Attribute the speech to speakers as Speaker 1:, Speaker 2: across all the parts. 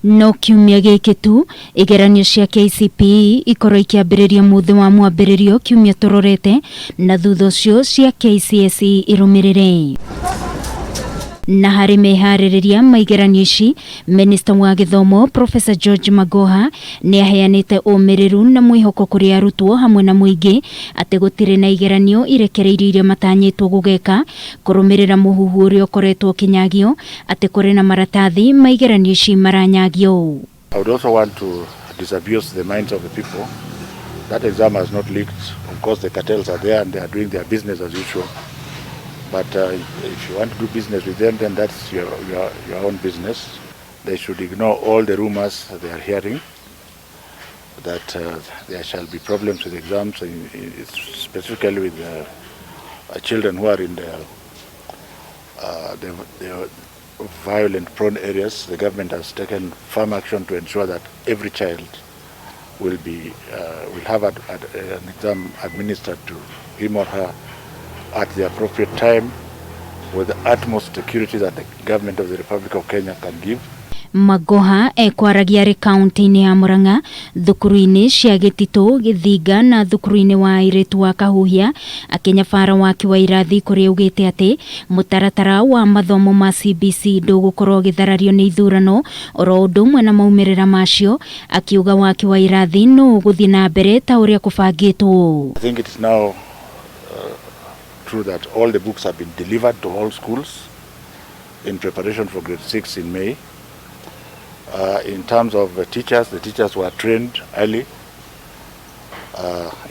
Speaker 1: No kiumia gĩkĩ tu igeranio cia KCPE ikorwo ikĩambĩrĩria mũthĩ wa mwambĩrĩrio kiumia tũrorete, na thutha ũcio cia KCSE irũmĩrĩre. Na harĩ meharĩrĩria ma igeranio ici, Minista wa gĩthomo Professor George Magoha nĩ aheanĩte ũmĩrĩru na mwĩhoko kũrĩ arutwo hamwe na mũingĩ atĩ gũtirĩ na igeranio irekereirio iria matanyĩtwo gũgeka, kũrũmĩrĩra mũhuhu ũrĩa ũkoretwo ũkĩnyagio atĩ kũrĩ na maratathi ma igeranio ici maranyagio.
Speaker 2: I would also want to disabuse the minds of the people. That exam has not leaked. Of course, the cartels are there and they are doing their business as usual. But if you want to do business with them, then that's your own business. They should ignore all the rumors they are hearing that there shall be problems with exams, specifically with the children who are in the violent prone areas. The government has taken firm action to ensure that every child will have an exam administered to him or her at the appropriate time with the utmost security that the government of the Republic of Kenya can give.
Speaker 1: Magoha ekwaragia arĩ kaunti-inĩ ya Murang'a, thukuru-inĩ cia Gĩtitũ, Gĩthinga na thukuru-inĩ wa airĩtu wa Kahuhia, akĩnyabara waki wa irathi kũrĩa augĩte atĩ mũtaratara wa mathomo ma CBC ndũgũkorwo ũgĩtharario nĩ ithurano oro ũndũ ũmwe na maumĩrĩra macio, akiuga waki wa irathi no ũgũthiĩ na mbere ta ũrĩa kũbangĩtwo.
Speaker 2: I think it is now true that all the books have been delivered to all schools in preparation for grade 6 in May. In terms of teachers, the teachers were trained early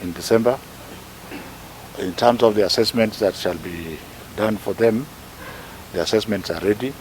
Speaker 2: in December. In terms of the assessments that shall be done for them, the assessments are ready.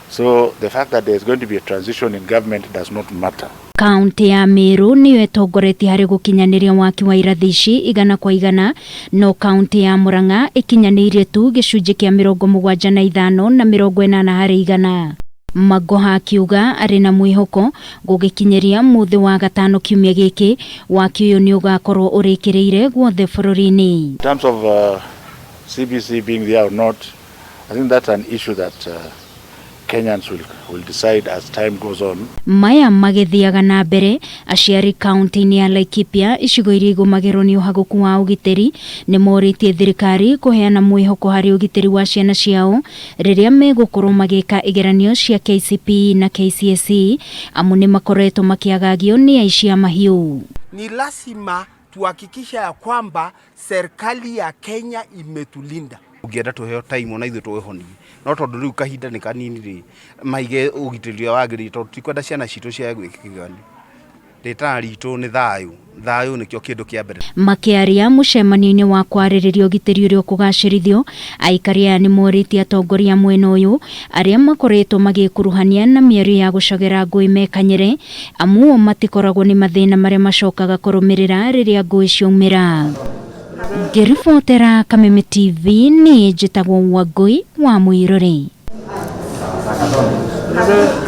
Speaker 2: So the fact that there is going to be a transition in government does not matter.
Speaker 1: Kaunti ya Meru niyo ĩtongoretie harĩ gũkinyanĩria waki wa irathi ici 100%, no kaunti ya Murang'a ĩkinyanĩirie tu gĩcunjĩ kĩa 75 na 80%. Magoha akiuga arĩ na mwĩhoko gũgĩkinyĩria mũthĩ wa gatano kiumia gĩkĩ, waki ũyũ nĩ ũgakorwo ũrĩkĩrĩire guothe bũrũri-inĩ.
Speaker 2: In terms of CBC being there or not, I think that's an issue that Kenyans will decide as time goes on.
Speaker 1: Maya magĩthiaga na mbere, aciari kaunti-inĩ ya Laikipia, icigo iria igũmagĩrwo nĩ ũhagũku wa ũgitĩri, nĩ morĩtie thirikari kũheana mwĩhoko harĩ ũgitĩri wa ciana ciao rĩrĩa megũkorwo magĩka igeranio cia KCPE na KCSE, amu nĩ makoretwo makĩagagio nĩ aici a mahiũ.
Speaker 3: Ni lazima tuhakikisha ya kwamba serikali ya Kenya imetulinda.
Speaker 4: Ũngĩenda tũheo time ona ithuĩ twĩhonie, no tondũ rĩu kahinda nĩ kanini rĩ, maige ũgitĩri ũrĩa wagĩrĩire, tondũ tutikwenda ciana citũ ciage gwĩka kĩgeranio. Rĩtana ritũ nĩ thayũ, thayũ nĩkĩo kĩndũ kĩa mbere.
Speaker 1: Makĩaria mũcemanio-inĩ wa kwarĩrĩria ũgitĩri ũrĩa ũkũgacĩrithio, aikari aya nĩ morĩtie atongoria mwena ũyũ arĩa makoretwo magĩkuruhania na mĩario ya gũcogera ngũĩ mekanyĩre, amu o matikoragwo nĩ mathĩna marĩa macokaga kũrũmĩrĩra rĩrĩa ngũĩ ciaumĩra. Ngĩribotera Kameme TV, niĩ njĩtagwo Wangũi wa Mũirũrĩ.